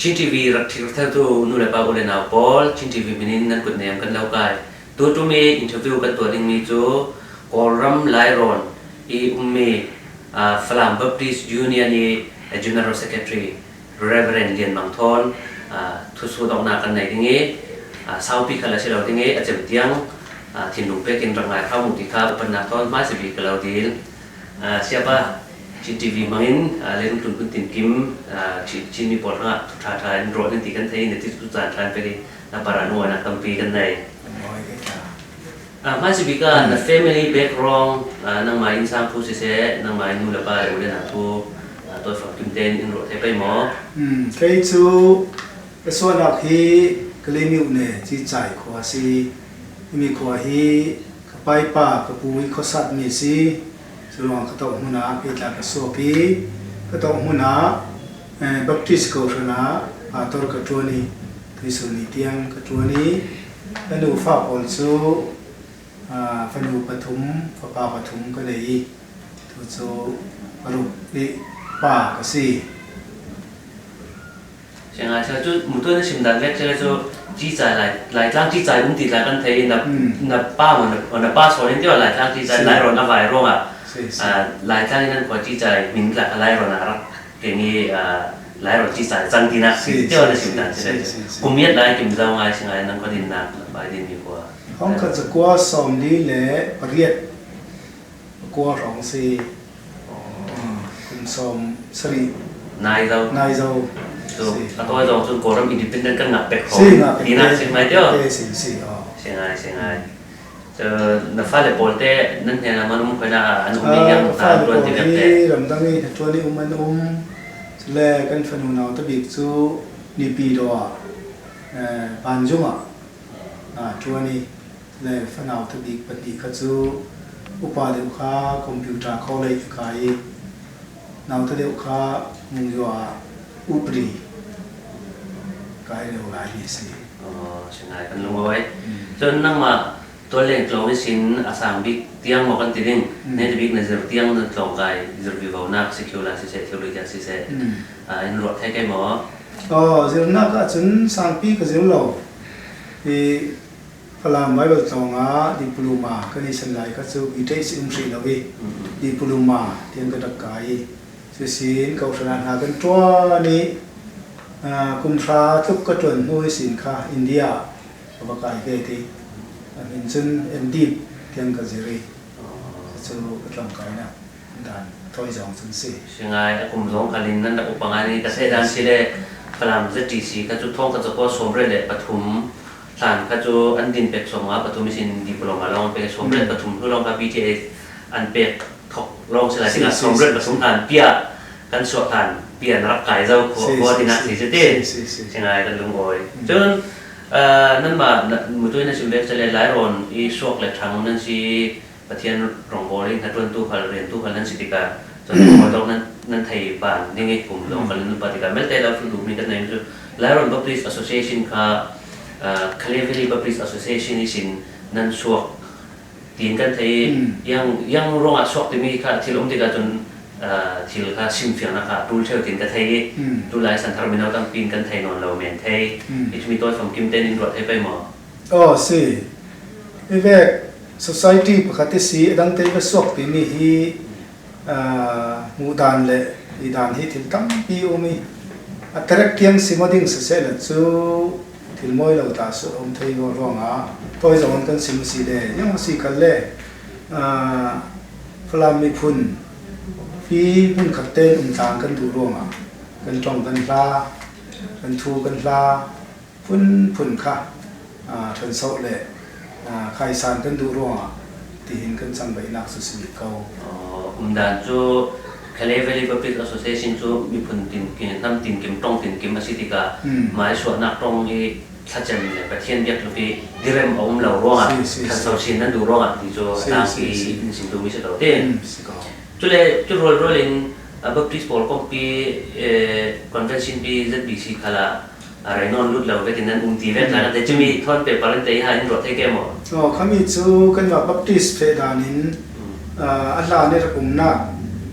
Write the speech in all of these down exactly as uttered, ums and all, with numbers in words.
Chin T V rak thlir theutu nu le pa u le nau pawl, Chin T V hminin nan kut nem kan lo kai. Tu tumi interview kan tuah dingmi cu Kawlram Lairawn i ummi, aa, Falam Baptist Union i General Secretary Reverend Lian Mang Thawn, aa, thusuhdawknak kan nei ding i, aa, saupi khal a si lo ding i a cem tiang, aa, thinlung pekin rak ngai hram uh ti kha upatnak thawn hmaisabik ka lo dil. Aa, Siapa, Chin T V hmangin, aa, leilung tlun hun tinkim, aa, Chin, Chin mi pawl hrangah thu ṭha ṭha in ruah ning ti kan thei i, na ti cu caan ṭha in pek i, na parah lungawinak tampi kan nei. Aa, hmaisabik ah na family background, aa, nangmah innsang phu siseh, nangmah in nu le pa le u le nau thu, aa, tawi famkim tein in ruah thei pei maw? Hmm, kei cu ka suahnak hi Kalaymyo ne Cicai khua a si. Himi khua hi ka paipa, ka pu i khuasatmi a si. Curuangah ka toh hmun ah kei tla ka suak i, ka toh hmun ah, eh, Baptist kohhran ah pastor ka ṭuan i, tuisun ni tiang ka ṭuan i, ka nufa pawl cu, ah, fanu pathum, fapa pathum ka nei i, tu cu paruk i pa ka si. Singai cu mutu na sim dan vek cu, cu Cicai Lai, Laitlang Cicai um ti tla kan thei i, na, hmm, na pa maw, na, na pa sawn in tio, Laitlang Cicai, si, Lairawn a vai ruangah, si, si, aa, Laitlang in an khua Cicai min tla kha Lairawn ah rak keng i, aa, Lairawn Cicai cang tinak, si, tio, si, na sim dan si, si, si, si, si. Kum miat lai kim zo ngai singai nan khuadinnak na pai dinmi khua. Hong khat zakua sawmli le pariat kua hrawng si. Ah, kum sawm sarih. Nai zo. Nai zo. Tu, si, a tawi zong cun Kawlram independent kan ngah pek si, hrawng ngah pek tinak te, si mai tio. Te si, si, oh. Singai, singai. Cu na fale pawl te nan hnenah man um khoi nak ah an um i, ah, yang ka ta fale an ṭuan ti pawl vek hi te. Ramdang i hnaṭuan i um an um. Cule kan fanu nauta bik cu Naypyidaw ah, eh, Banjung ah, ah, ṭuan i, le fanau ta bik pahnih kha cu upa deuh kha computer college a kai i, nauta deuh kha Mungzua upadi kai lo lai mi a si. Aw, singai kan lungawi. Mm. Cun nangmah tualleng tlawng ihsin a sang bik tiang maw kan ti ding? Mm. Netabik na zir tiang na tlawng kai, zir vivonak, secular siseh, theology siseh, mm, ah, in ruah thei kei maw? Aw, zirnak ahcun sangpi ka zir lo. I Falam Bible tlawng ah diploma kan i san lai kha cu B.Th si um hrih lo i, mm, diploma tiang ka rak kai i, cusin kohhran ah hna kan ṭuan i, aa, kum hra tluk ka ṭuan hnu ihsin kha India ka va kai ve ti. A hmin cun M.Div tiang ka zir i, cu ka tlawngkainak dan thawi zong cun si. Singai a kum zong khalin nan rak upa ngai ni ka theih dan si le Falam Z T C kha cu thawng khat zakua sawmriat le pathum hlan kha cu an din pek sawmnga pathum ihsin diploma lawng an pek, sawmriat, hmm, pathum hnu lawng kha B.Th an pek thok lawng si lai, si, tikah si, sawmriat si, pathum si, hlan piah kan suak hlan piah na rak kai zo khua, si, khua si, tinak si, si cu ti. Si, si, si. Singai kan lungawi. Hmm. Cun, ah, nanmah na, mutu in na sim vek cale Lairawn i suak le ṭhang nan si, Pathian rawngbawl i hnaṭuantu khal, riantu khal nan si tikah, cun rawngbawl tawk nan, nan thei ban ding i kum zong khal nan pa tikah, melte lo hrut duhmi kan nei cu, Lairawn Baptist Association kha, ah, Kalay Valley Baptist Association ihsin nan suak tiin kan thei i, mm, yang, yang ruangah suak timi kha thil um tikah cun, ah, thil kha simfiangnak kha ṭul ṭheu tiin ka thei i, mm, tulai santhar mino tampi in kan thei nawn lo men thei. Mm. Hi cumi tawi famkim tein in ruat thei pei maw? Aw, si. Hi vek society pakhat i si, a dangte i va suak timi hi, aa, hmuh dan le i dan hi thil tampi um i, a terek tiang sim aw ding siseh le cu thil mawi lo ta sual a um thei ruangah tawi zong an kan sim a si le, ziang a si kal le, aa, Falam miphun hi hmunkhat tein um tlang kan duh ruangah kan ṭong kan hla, kan thu kan hla, phunphun kha, aa, ṭhansoh le, aa, khaisan kan duh ruangah tihin kan cangvaihnak cu si ko. Aw, umdan cu Kalay Valley Baptist Association cu miphun tinkim, hnam tinkim, ṭong tinkim a si tikah, hmm, maisuahnak ṭong i thlacam le Pathian biaktuk i direm a um lo ruangah, si, si, si, ṭhanso sin nan duh ruangah ti cu a, si, tangpi, si, si, in sim duhmi si ko ti. Hmm, si ko. Cule cu rualrual in, a, Baptist pawl kongpi, eh, convention pi Z B C khalah a rei nawn lut lo vekin nan um ti vek hna, mm, kan ti. Cumi thawn paper in tei ha in ruat thei ke maw? Aw, khami cu kanmah Baptist feh dan in, mm, aa, a hlan i rak umnak,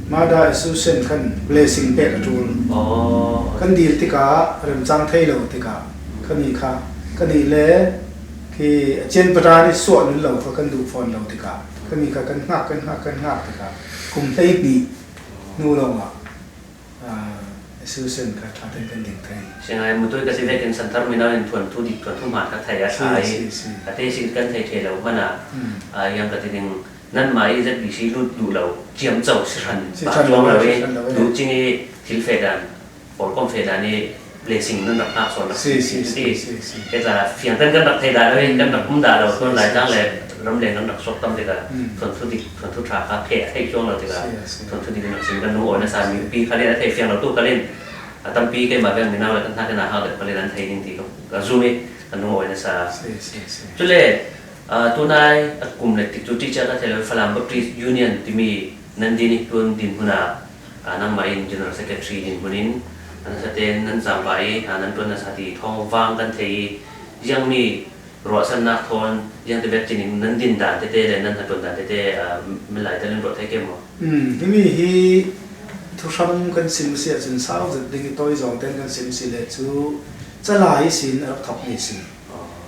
Mada Association khan blessing pek a ṭul. Aw. Kan dil tikah remcang thei lo tikah khami kha, khami le khi a cian pata nih suah lul lo kha kan duh fawn lo tikah khami kha kan hngak, kan hngak, kan hngak tikah kum hleihnih hnu lawngah, ah, Association kha ṭha tein kan ding thei. Singai mutui ka si vekin Santhar Minau in thuanthu dik, thuanthu hmaan ka thei a si, ṭha i si, si. A te si kan thei thei lo hmanah, hmm, ah, yang ka ti ding, nanmah i Z B C lut duh lo, ciamco si hran, si pah hran cuang lo lo, i, si hran lo i. Duh cing i thil feh dan, pawlkom feh dan i blessing nan rak hngak sawn rak si, si, si, si, si, si. Kei tla fiang kan kan rak thei dah lo i, kan rak um dah lo, si, tuan lai si, tlang si. Le ramleng kan rak suak tam tikah, hmm, thuanthu dik, thuanthu ṭha kha pheh a thei cuang lo tikah, si, si. Thuanthu dik kan rak sim kan lungawi nasa, si, mipi khalin a thei fiang lo tu khalin, a tampi keimah veng Minau le kan hnakin a hak deuh khalin an thei ding ti ka, ka zum i, kan lungawi nasa. Si, si, si. Cule, ah, tunai a kum le tik cu ṭihcia ka thei lo, Falam Baptist Union timi nan din i tun dinhmun ah, ah, nangmah in General Secretary dinhmun in, a nasa tein nan cangva i, ah, nan ṭuan nasa ti thawng vang kan thei i, ziangmi ruahsannak thawn, ziangti bek cinin nan din dan tete le nan hnaṭuan dan tete, ah, milai tal in ruah thei ke maw? Um, himi hi thuhram kan sim a si ahcun sau zet ding i tawi zawng tein kan sim a si le cu calai ihsin a rak thawkmi a si.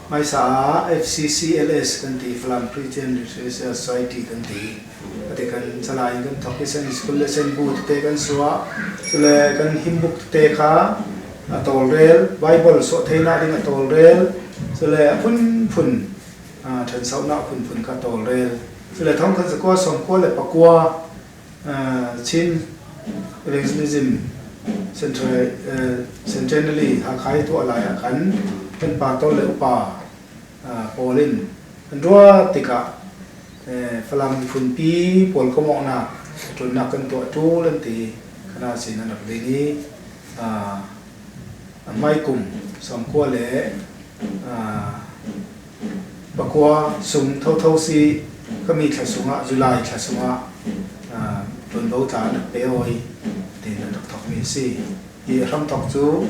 Hmaisa ah F C C L S kan ti, Falam Christian Literature Society kan ti. Kati kan calai in kan thawk i Sunday school le Sunday bu tete kan suah. Cule kan hymn book tete kha a tawlrel, Bible suah theinak ding a tawlrel. Cule a phunphun, ah, ṭhansohnak phunphun kha tawlrel. Cule thongkhat zakua sawmkua le pakua, ah, Chin Evangelism Centra-, eh, Centenary Hakha i tuah lai ah khan kan pastor le upa, ah, pawl in kan ruat tikah, eh, Falam miphunpi pawlkomawknak ṭuannak kan tuah ṭul an ti. Khan ah sin an rak ding i, ah, a hmai kum sawmkua le, ah, pakua sung thotho si, khami thla sungah, July thla sungah, ah, ṭuanvo tla an rak pe aw i, tin an rak thawkmi a si. Hi a hramthawk cu,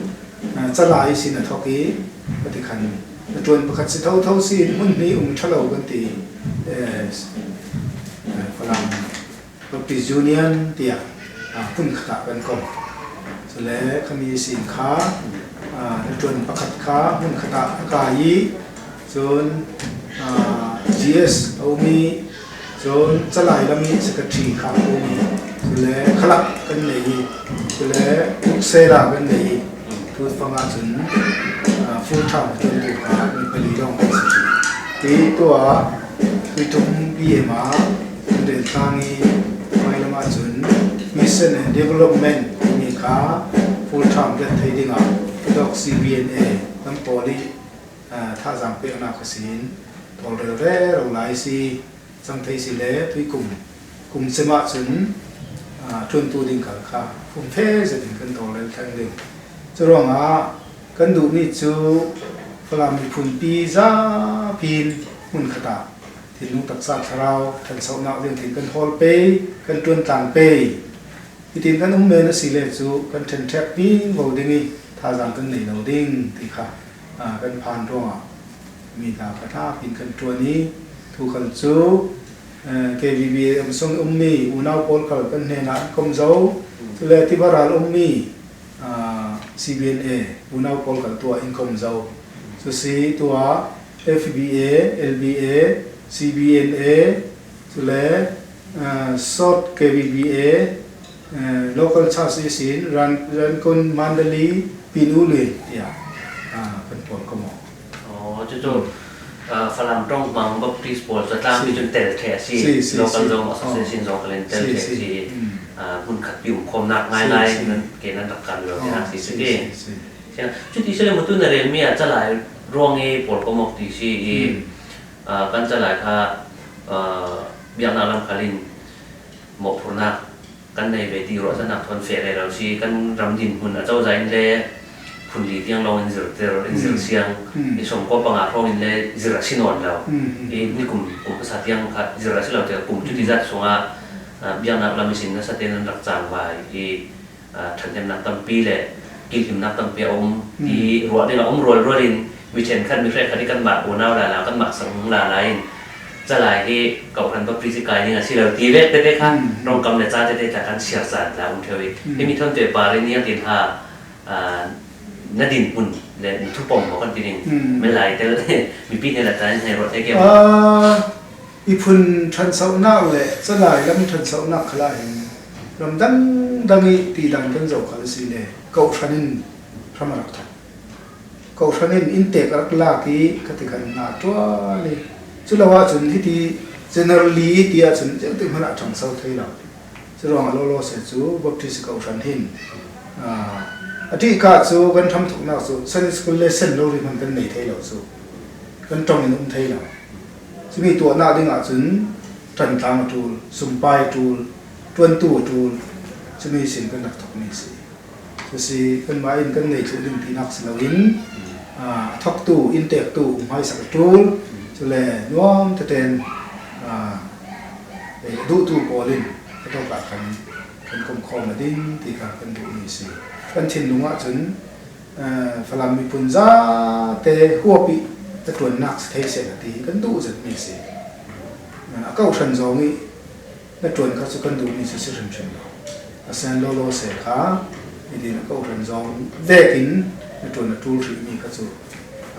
ah, calai ihsin a thawk i, kati khan a ṭuan pakhat si thotho si in hmun hnih um ṭha lo kan ti, eh, eh, Falam Baptist Union tiah, ah, hmun khatah kan kom. Cule khami sin kha, ah, hnaṭuan pakhat kha hmun khatah a kai i, cun, ah, G S a um i, cun calai lam i secretary kha a um i, cule khalak kan nei i, cule uksela kan nei i, tu fang ah cun, ah, full time hnaṭuantu kha mi pali lawng kan si. Hi tuah Tuiṭum B M ah kan rel tlang i, hmailam ah cun Mission and Development timi kha full time ret thei dingah Orthodox C B N A kan pawl i, ah, thazaang peknak kha sin tawlrel rero lai si. Cang thei si le tuikum kum cem ah cun, ah, ṭuantu ding khal kha fumfe zetin kan tawlrel thlang ding. Curuangah kan duhmi cu Falam miphunpi zapi in hmun khatah thinlung taksa thlarau ṭhansohnak ding tin kan hawl pei, kan ṭuan tlang pei. Hitin kan um men a si le cu kan ṭhenṭhek vivo ding i thazaang kan nei lo ding ti kha, aa, kan phan ruangah mi hna kha hnakin kan ṭuan i thu khal cu, aa, K V B A um sung ummi unau pawl khal kan hnenah an kom zo. Cule tiva ral ummi, aa, C B N A unau pawl khal tuah in kom zo. Cu si tuah F B A, L B A, C B N A, cule, aa, South K V B A, eh, local church ihsin Ran-, Rankun, Mandalay, Pinuli tiah, ah, kan pawl ka maw? Oh, cucu, ah, Falam Ṭong Hmang Baptist pawl cu a tlang si, pi cun tel ṭheh a si, si, si, local si, zong, oh, association zong khalin tel si, ṭheh a si, si, hmm, ah, hmun khat pi um khawmnak ngai si, lai si, nan, ke nan rak kan lo oh, tiah si, si, si, si, si. Si. Cuti si le mutu na relmi ah calai ruang i pawl ka mawk ti si i, hmm, ah, kan calai kha, ah, biaknak lam khalin mawhphurhnak kan nei ve ti ruahsannak thawn feh rero si, kan ram dinhmun a cozah in le phun li tiang lawng in zirter, in zir siang, i sawmkua panga hrawng in le zir a si nawn lo. I nikum, kum hmasa tiang kha zir a si lo tiah kum cuti zat sungah, ah, biaknak lam ihsin nasa tein an rak cangvai i, ah, ṭhathnemnak tampi le kilhimnak tampi a um ti ruah ding a um rualrual in mi ṭhenkhat, mi hrekkhat i kanmah unau lala, kanmah sang lala in Salai hi Kohhran Baptist kai ding a si lo ti vek tete kha, hmm, Rawngkam le Cha tete tla kan siar san tla um theu hi. Hmm. Himi thawn te parin niang tin ha, a, na din hmun le na thupom maw kan ti ding. Hmm. Melai tel, mipi hne la tla hne rawh te ke maw? A, i phun ṭhansauhnak le Salai lam ṭhansauhnak khala hin ram dang dang i ti dan kan zoh khal a si le Kohhran in hram a rak thawk. Kohhran in inntek a rak lak i ka ti khan hna ṭuan i. Cu lo ahcun hiti generally ti ahcun ziangtik hmanh ah ṭhangso thei lo. Curuangah lawlaw seh cu Baptist Kohhran hin, aa, a ṭihka cu kan hramthawknak cu Sunday school lesson lo rih hmanh kan nei thei lo cu kan ṭong in um thei lo. Cumi tuahnak ding ahcun ṭantlang a ṭul, sumpai a ṭul, ṭuantu a ṭul, cumi sin kan rak thawkmi a si. Cusi kanmah in kan nei thluh ding tinak si loin, aa, a thawktu, inntektu um hmaisak a ṭul, cule nuam teten, aa, eh, a duhtu pawl in a tawk ah khan kan komkhawm a ding ti kha kan duhmi a si. Kan thinlung ahcun, aa, Falam miphun zate huap i a ṭuannak si thei seh ti kan duh zetmi a si. Aa, a Kohhran zong i na ṭuan kha cu kan duhmi cu si hrimhrim lo. A sen lawlaw seh kha, nitin a Kohhran zong vekin na ṭuan a ṭul hrihmi kha cu,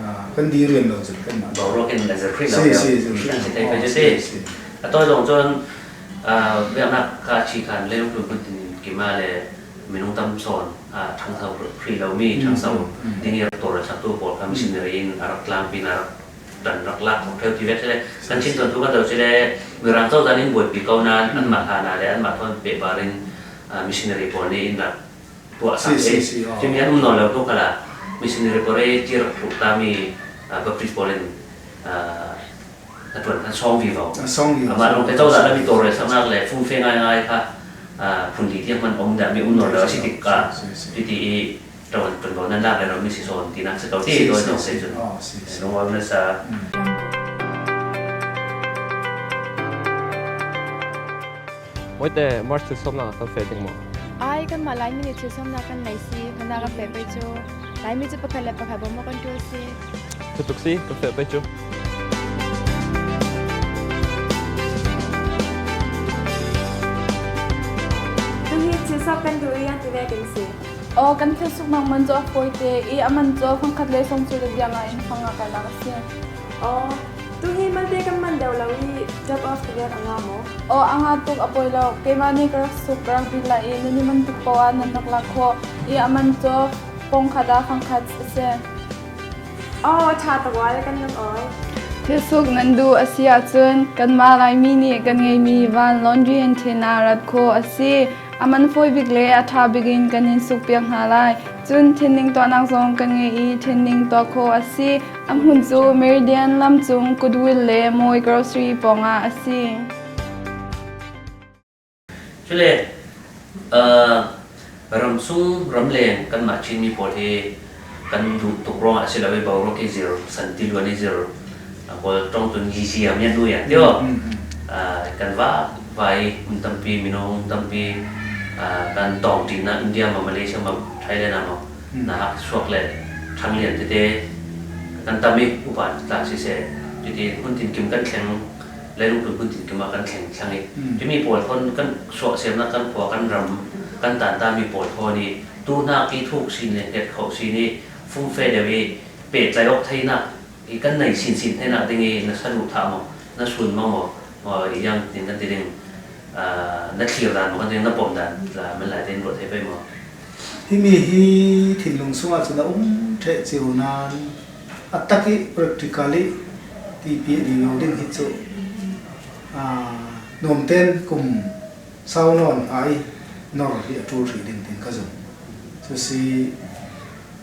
aa, kan diriam lo cun kanmah. Boruak in a zirh hrih lo si, lo. Si, zirh hrih lo. Si, thei pei cu si. Si, si. A tawi zong cun, aa, biaknak kha a chi khan leilung tlun hmun tin kim ah le minung tam sawn, aa, ṭhangso hrih lomi, mm, ṭhangso, mm, mm, ding i rak tawlrelchaptu pawl kha, mm, missionary in a rak tlangpi in a rak ṭan rak lak khawh ṭheu ti vek si le, kan Chin tuan thu kan zoh si le, Mirang cozah in buaipi ko nain, mm, anmah hlan ah le anmah thawn pehbar in, aa, missionary pawl nih in rak tuahsak si, si, si, aw. Cumi an um nawn lo tu khalah missionary pawl i ci rak hruk tami, aa, Baptist pawl in, aa, a ṭuan khan sawng vivo. A sawng vivo. Amah lawngte cozah lam i tawlrelsaknak le fumfe ngaingai kha, aa, phun li tiang hman om dahmi um nawn lo a si tikah, si, si, si, titi i ṭuan, ṭuanvo nan lak rero mi si sawn tinak si ko ti, si, tawi si, zong si, si cun. Aw, si, si. Lungawm na sa. Mm. Mawite, March thil sawmnak kan feh ding maw? Ai, kanmah Laimi nih thil sawmnak kan nei si, hmannak kan feh pei cu. Laimi cu pakhat le pakhat bawmawk kan ṭuan si. Thutuk si, kan feh pei cu. Tu hi thil sawp kan duh i an ti vekin si. Aw, kan thilsuknak man cu a fawi te i a man cu fangkhat le sawmsarih le viang ah in fang ah kalnak a si. Aw, tu hi malte kan man deuh lo i drop off ti vek a ngah maw? Aw, a ngah tuk, a poi lo. Keimah nih ka rak suk, ka rak dil lai i, nan i man tik poah nan rak lak khawh i a man cu pawngkhat ah fangkhat a si. Aw, a ṭha tuk, a kan lungawi. Thilsuk nan duh a si ahcun kanmah Laimi nih kan ngeihmi van laundry and tin ah rat khawh a si. A man fawi bik le a ṭha bik in kan in suk piak hna lai. Cun thinning tuahnak zong kan ngei i thinning tuah khawh a si. A hmun cu Meridian lam cung Goodwill le Mawi Grocery pawngah a si. Cule, aa, ramsung ramleng kanmah Chinmi pawl hi kan duh tuk ruangah a si lo i, boruak i zir, santiluan i zir, a pawl ṭong cun yizi a mian nu ya tio. Mm, mm, mm. Aa, kan va, va i hmun tampi, minung tampi, aa, kan tawng ṭinnak India maw, Malaysia maw, Thailand ah maw, mm, na hak suak le ṭhanglian tete kan tam i, upa tla siseh, titi hmun tinkim kan thleng, leilung tlun hmun tinkim ah kan thleng thlang i, mm, timi pawl thawn kan suahsiamnak kan khua, kan ram, kan tanta mi pawl thawn i, tu hnak i thuk sin le hnget khawh sin i, fumfe deuh i, pehtlai awk theinak i kan nei sinsin theinak ding i na saduhthah maw, na sun maw maw, maw i yang tin kan ti ding, aa, na thlir dan maw kan ti ding, na pom dan tla man lai tein ruah thei pei maw? Himi hi thinlung sungah cun a um ṭheh cio nain a tak i practical i tipih vivo ding hi cu, aa, nuamten kum sau nawn hna i nor hi a ṭul hrih ding tin ka zumh. Cu si,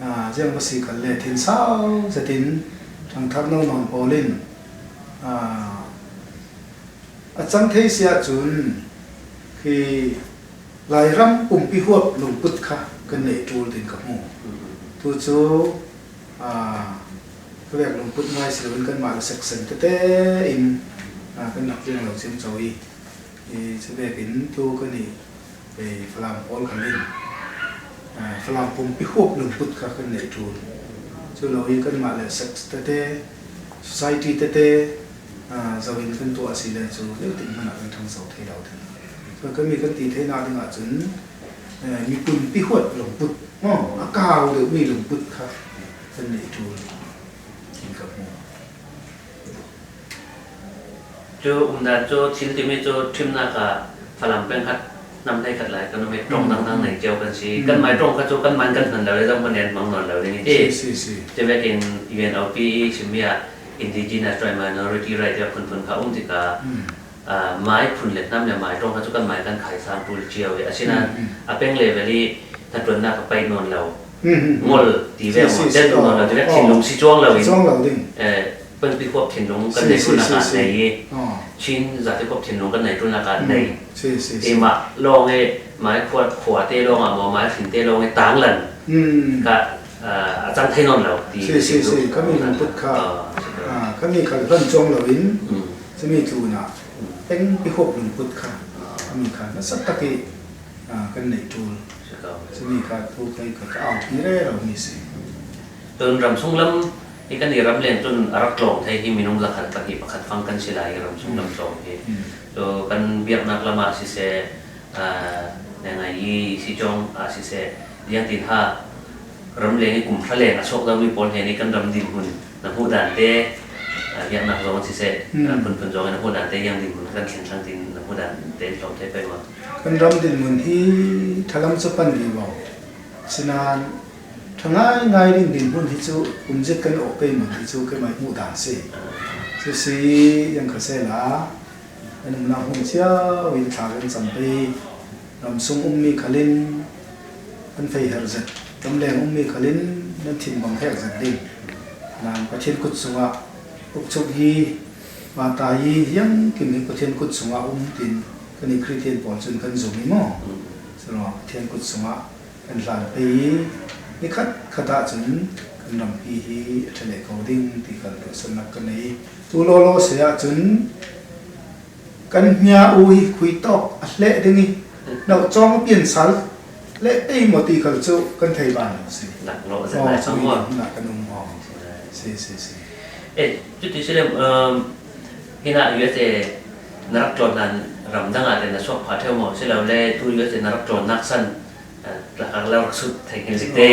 aa, ziang va si khan le thinsau zetin ṭhangthar no nawn pawl in, aa, a cang thei si ahcun hi Lairam pumpi huap lungput kha kan neih ṭul ding ka hmu. Tu cu, aa, ka vek lungput ngai si loin kanmah le section tete in, aa, kan rak riang lo ciamco i, i, cu vekin tu kan i, eh, Falam pawl khal in, aa, Falam pumpi huap lungput kha kan neih ṭul. Cu lo i kanmah le section tete, society tete, Zoin kan tuah a si le cu leuting hmanh ah kan ṭhang zo thei lo ding. Kan mi kan ti theihnak ding ahcun, eh, miphun pihuat lungput maw, a kau deuhmi lungput kha kan neih ṭul in ka hmu. Cu umdan cu thil timi cu ṭhimnak ah Falam peng khat hnam hleikhat lai kan um i ṭong dangdang nei cio kan si. Kan mai ṭong kha cu kan man kan hman lo le zong kan en hmang nawn lo ding i ti. Si, si, si. Cuvekin U N O P i chimmi ah Indigenous Tribe Minority Right tiah phunphun kha um tikah, aa, mai phun le hnam le mai ṭong kha cu kan mai kan khai sang ṭul cio i asinain a peng level i hnaṭuannak a paih nawn lo. Ngol ti ve maw, tel tuk nawn lo ti ve, thinlung si cuang lo in, cuang lo ding. Eh, pengpi huap thinlung kan nei ṭulnak ah nei i, Chin zate huap thinlung kan nei ṭulnak ah nei. Keimah lawng i mai khua, khuate lawng ah maw, mai hrinte lawng i tanglan kha, ah, a cang thei nawn lo ti si, si, si, si, ka mi lungput kha. Ah, si, ka. Ah, ka mi kha hlan cuang lo in, cumi tlunah pengpi huap lungput kha ka mi kha hmasa tak i, ah, kan neih ṭul. Si, ka. Cumi kha thu kha ka aupi rero mi si. Cun ramsung lam i kan i ramleng cun a rak tlawng thei hi minung zakhat pahnih pakhat fang kan si lai i ramsung lam tlawng hi. Cu kan biaknak lam ah siseh, aa, ngai i si cawng ah siseh, ziangtin ha ramleng i kum hra leng a chuak zomi pawl hnen i kan ram dinhmun na hmuh dan te, aa, biaknak zong siseh, aa, phunphun zong i na hmuh dan te, ziang dinhmun kan thleng thlang tin na hmuh dan te in tlawm thei pei maw? Kan ram dinhmun hi ṭhalam cu pan vivo. Sinain ṭha ngaingai ding dinhmun hi cu kumzit kan awh pei hmun hi cu keimah hmuh dan si. Sisi, ziang kha sehla, kan umnak hmun cio in thla kan cam pei. Ramsung ummi khalin kan fei her zet, ramleng ummi khalin nan thinbang her zet ding. Nan Pathian kut sungah ukchuk hi, vata hi, hiang kim hi Pathian kut sungah um tin kan i Khristian pawl cun kan zum i maw? Curuangah Pathian kut sungah kan hlan pei i, ni khat khat ah cun kan rampi hi a ṭha leh ko ding ti kha duhsannak kan nei. Tu lawlaw si ahcun kan hmia u hi khui tawk a hleh ding i, nauh cawng a pian sal leh pei maw ti khal cu kan thei ban lo si. Nak lo zet lai cang maw? Nak kan um maw? Si, si, si. Eh, cuti si le, um, hinah U S A na rak tlawn hlan ramdang ah te na suak pha ṭheu maw? Si lo le tu U S A na rak tlawnnak san, eh, tlakar lo rak sut thei hngilh zik te.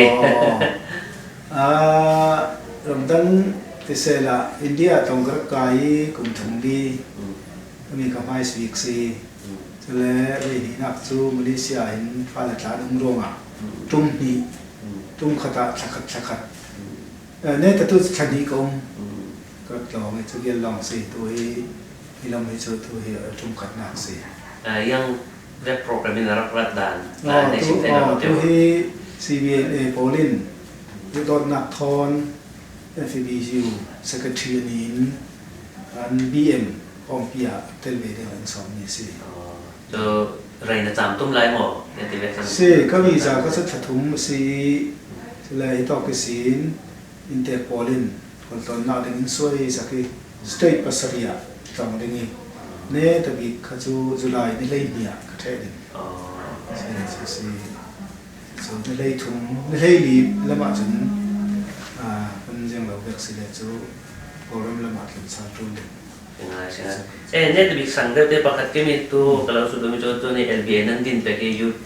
Ah, ramdang ti sehla India tong ka rak kai i kum thum li. Kami ka hmai si bik si. Cule vei hnihnak cu Malaysia in fale tla an um ruangah ṭum hnih, ṭum khat ah thlakhat, thlakhat. Eh, neta tu thla hnih ka um. Ka tlawng i cu vial lawng si, tu hi, hi lam hi cu tu hi a ṭum khatnak si. Ah, yang vek program in a rak rat dan, ah, tu, ah, tu hi C B N A pawl in dawtnak thawn F B U Secretary an in, an B M pawngpi ah tel ve deuh an sawm mi si. Aw, cu rei na cam tum lai maw? Na ti ve kan si, ka visa ka cu thla thum a si i, cule hi tawk ihsin inntek pawl in khualtlawnnak ding in suai sak i, state pasarih ah tlawng ding i, neta bik kha cu July ni hleihnih ah ka ṭheh ding. Aw. Si, si, si. So, ni hleithum, ni hleili lamah cun, aa, kan ziang lo vek si le cu, Kawlram lamah tlun sal ṭul ding. Ngai si ngai. Eh, neta bik sang deuh te pakhat kemi tu ka lo sut dawmi cu, tu ni L B A nan din pek i youth,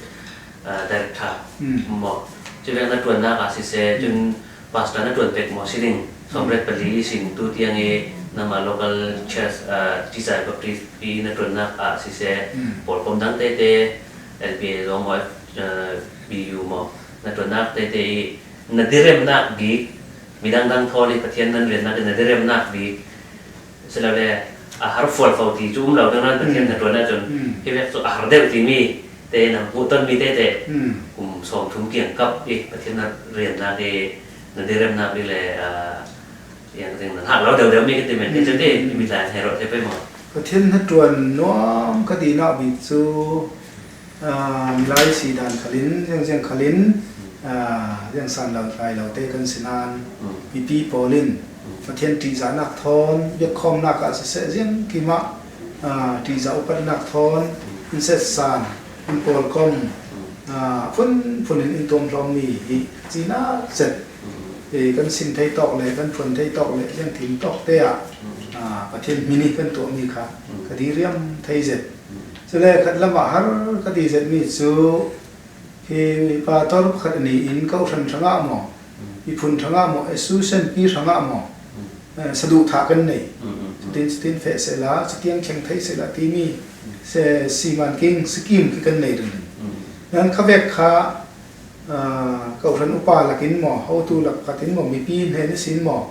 aa, director maw? Cu vek na ṭuannak ah siseh, cun pastor na ṭuan pek maw si ding? Sawmriat pali ihsin tu tiang i nangmah local church, aa, Cizai Baptist i na ṭuannak ah siseh, pawlkom dang tete, L P A zong maw, eh, B U maw, na ṭuannak tete i na diremnak bik, midang dang thawn i Pathian nan riannak i na diremnak bik, silole a har fual fo ti cu um lo ding nain Pathian na ṭuan ahcun hi vek cu a har deuh timi te na hmuh tonmi tete kum sawmthum kiangkap i Pathian na riannak i na diremnak bik le, ah, Yang teng na hngak lo deuh deuh mi kan ti men, kei cu ti, mi tla he rawh te pei maw? Pathian hnaṭuan nuam ka tinak bik cu, aa, milai si dan khalin, ziangziang khalin, aa, ziangsan lo tlai lo te kan si nain, mipi pawl in Pathian ṭihzahnak thawn, biakkhawmnak ah siseh, ziangkim ah, aa, ṭihzah upatnak thawn, in setsan, in pawlkom, aa, phunphun in in tuamhlawmmi hi cinak zet. Eh, kan sin thei tawk le kan phuan thei tawk le ziangtin tawk te ah, Pathian hmin hi kan tuahmi kha ka diriam thei zet. Cule khat lamah har ka ti zetmi cu hi pastor pakhat a ni in kohhran hrangah maw, miphun hrangah maw, association pi hrangah maw, saduhthah kan nei. Cutin cutin feh sehla, cutiang thleng thei sehla timi siman king sikim khi kan nei ringring. Nan khavek kha kohhran upa lakin maw, hotu lak khatin maw, mipi hnen ihsin maw,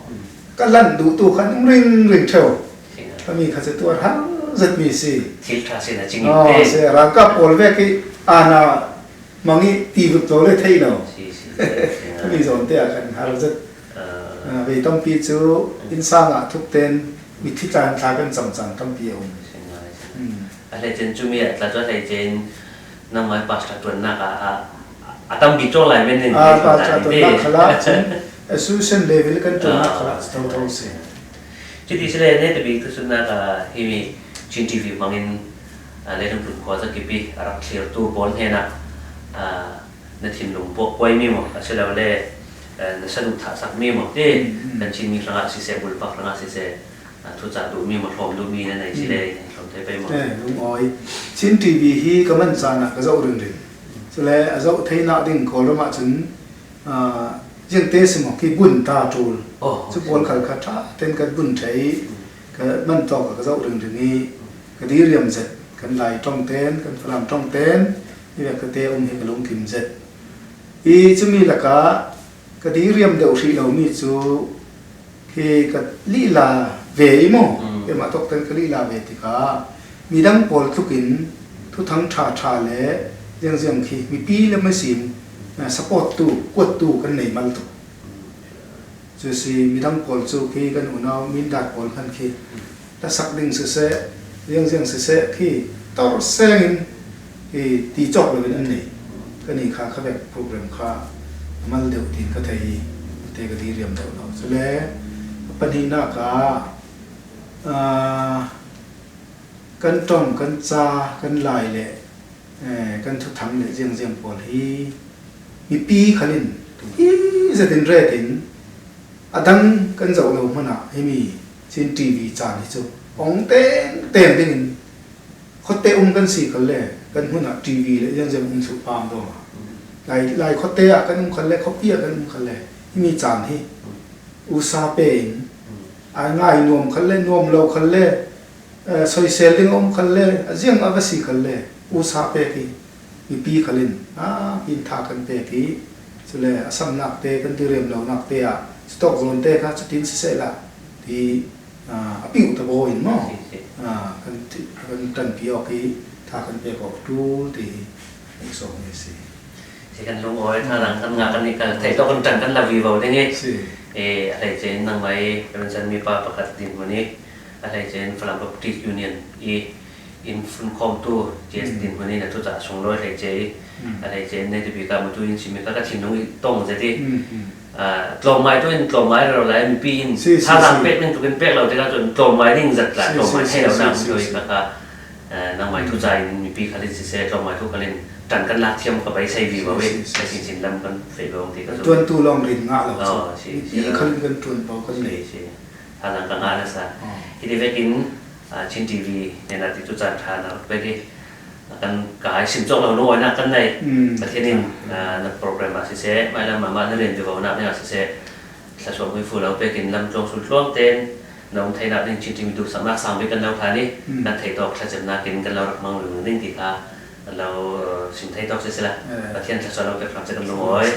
ka lanh duhtu khan um ringring ṭheu. Kami kha cu tuar har zetmi si. Thil ṭha sin a cing in te. Si, ralkap pawl vek hi ana mang ih ti vut lo le theih lo. Kami zawn te ah khan har zet. Vei tampi cu innsang ah thukten mithi tlan thla kan cam caan tampi a um. A hleice in cumi ah tla cu a hleice in nangmah pastor ṭuannak ah a, a tampi cawng lai men in pastor ṭuannak khalah cun association level kan ṭuannak khalah si thotho si. Cuti si le, netabik thusutnak ah himi Chin T V hmangin leilung tlun khua zakip ih a rak thlirtu pawl hnenah na thinlung puakkuaimi maw, asilole na saduhthah sakmi maw ti kan Chinmi hrangah siseh, bulpak hrangah siseh, thucah duhmi maw, hlawm duhmi na nei si le, hlawm thei pei maw? Lungawi. Chin T V hi ka man caan ah ka zoh ringring. Cule a zoh theinak ding Kawlram ah cun ziangte si maw, khi bun ta ṭul. Cu pawl khal kha ṭha ten kan bun ṭheh ih ka man tawk ah ka zoh ringring ih ka diriam zet. Kan Lai ṭong ten, kan Falam ṭong ten, hi vek tete um hi ka lungkim zet. Ih cumi lakah ka diriam deuh hrih lomi cu khi ka lihla ve ih maw, keimah tawk ten ka lihla ve tikah midang pawl tlukin thuthang ṭha ṭha le ziangziang khi mipi le masi in support tu, kuattu kan nei mal tuk. Cu si midang pawl cu khi kan unau mindat pawl hman khi hlasak ding siseh, ziangziang siseh khi tor sengin khi ti cawk loin an nei. Kan i kha khavek program kha a mal deuh tiin ka thei i te ka diriam deuh lo. Cule a pahnihnak ah, aa, kan ṭong, kan ca, kan lai le kan thuthang le ziangziang pawl hi mipi khal in hi zetin retin a dang kan zoh lo hmanah himi Chin T V caan hi cu ong tengteng dingin khuate um kan si khal le kan hmunah T V le ziangziang um thluh pam dawng a, lai, lai khuate ah kan um khal le khuapi ah kan um khal le himi caan hi usa pe in a ngai nuam khal le nuam lo khal le soisel ding a um khal le a ziang a va si khal le usa pek hi mipi khal in a pin tha kan pek hi. Cule a samnak te kan diriam lonak te ah cutawk zawn te kha cutin sisehla ti a piuh ta baw in maw kan ṭanpi awk hi tha kan pek awk ṭul ti hi a sawm si. Si kan lungawi, thazaang kan ngah kan nih kal theih tawk kan ṭan kan la vivo ding i a hleice in nangmah i Reverend Sanmi pa pakhat dinhmun i a hleice in Falam Baptist Union i in funkhawmtu J S dinhmun in a thucah sunglawi hleice i a hleice in netabik ah mutu in simi kha ka thinlung i tong zet i tlawmngai tu in tlawmngai rero lai mipi in thazaang pek ding tukin pek lo tikah cun tlawmngai ding zat tla tlawmngai thei lo nak mutu i kha kha nangmah i thucah in mipi khal in siseh, tlawmngai tu khal in ṭan kan lak thiam ka beisei vivo i ka sinsin lam kan feh lo ti ka zong. Tuantu lawng rin ngah lo cu mipi khal in kan ṭuan paoh kan nei. Thazaang ka ngah nasa. Hiti vekin Chin T V hnenah ti cu caan ṭha na rak pek i kan kai sim cawk lo lungawinak kan nei. Pathian in na program ah siseh, mailam mahmah na rian vivonak dingah siseh, thluasuah hmuifu lo pekin lamtluang sultluang tein na um theinak ding Chin T V duhsaknak sang bik kan lo hlan i kan theih tawk thlacamnak in kan lo rak hmang ringring ding ti kha kan lo sim thei tawk siseh la. Pathian thluasuah lo pek hram seh kan lungawi.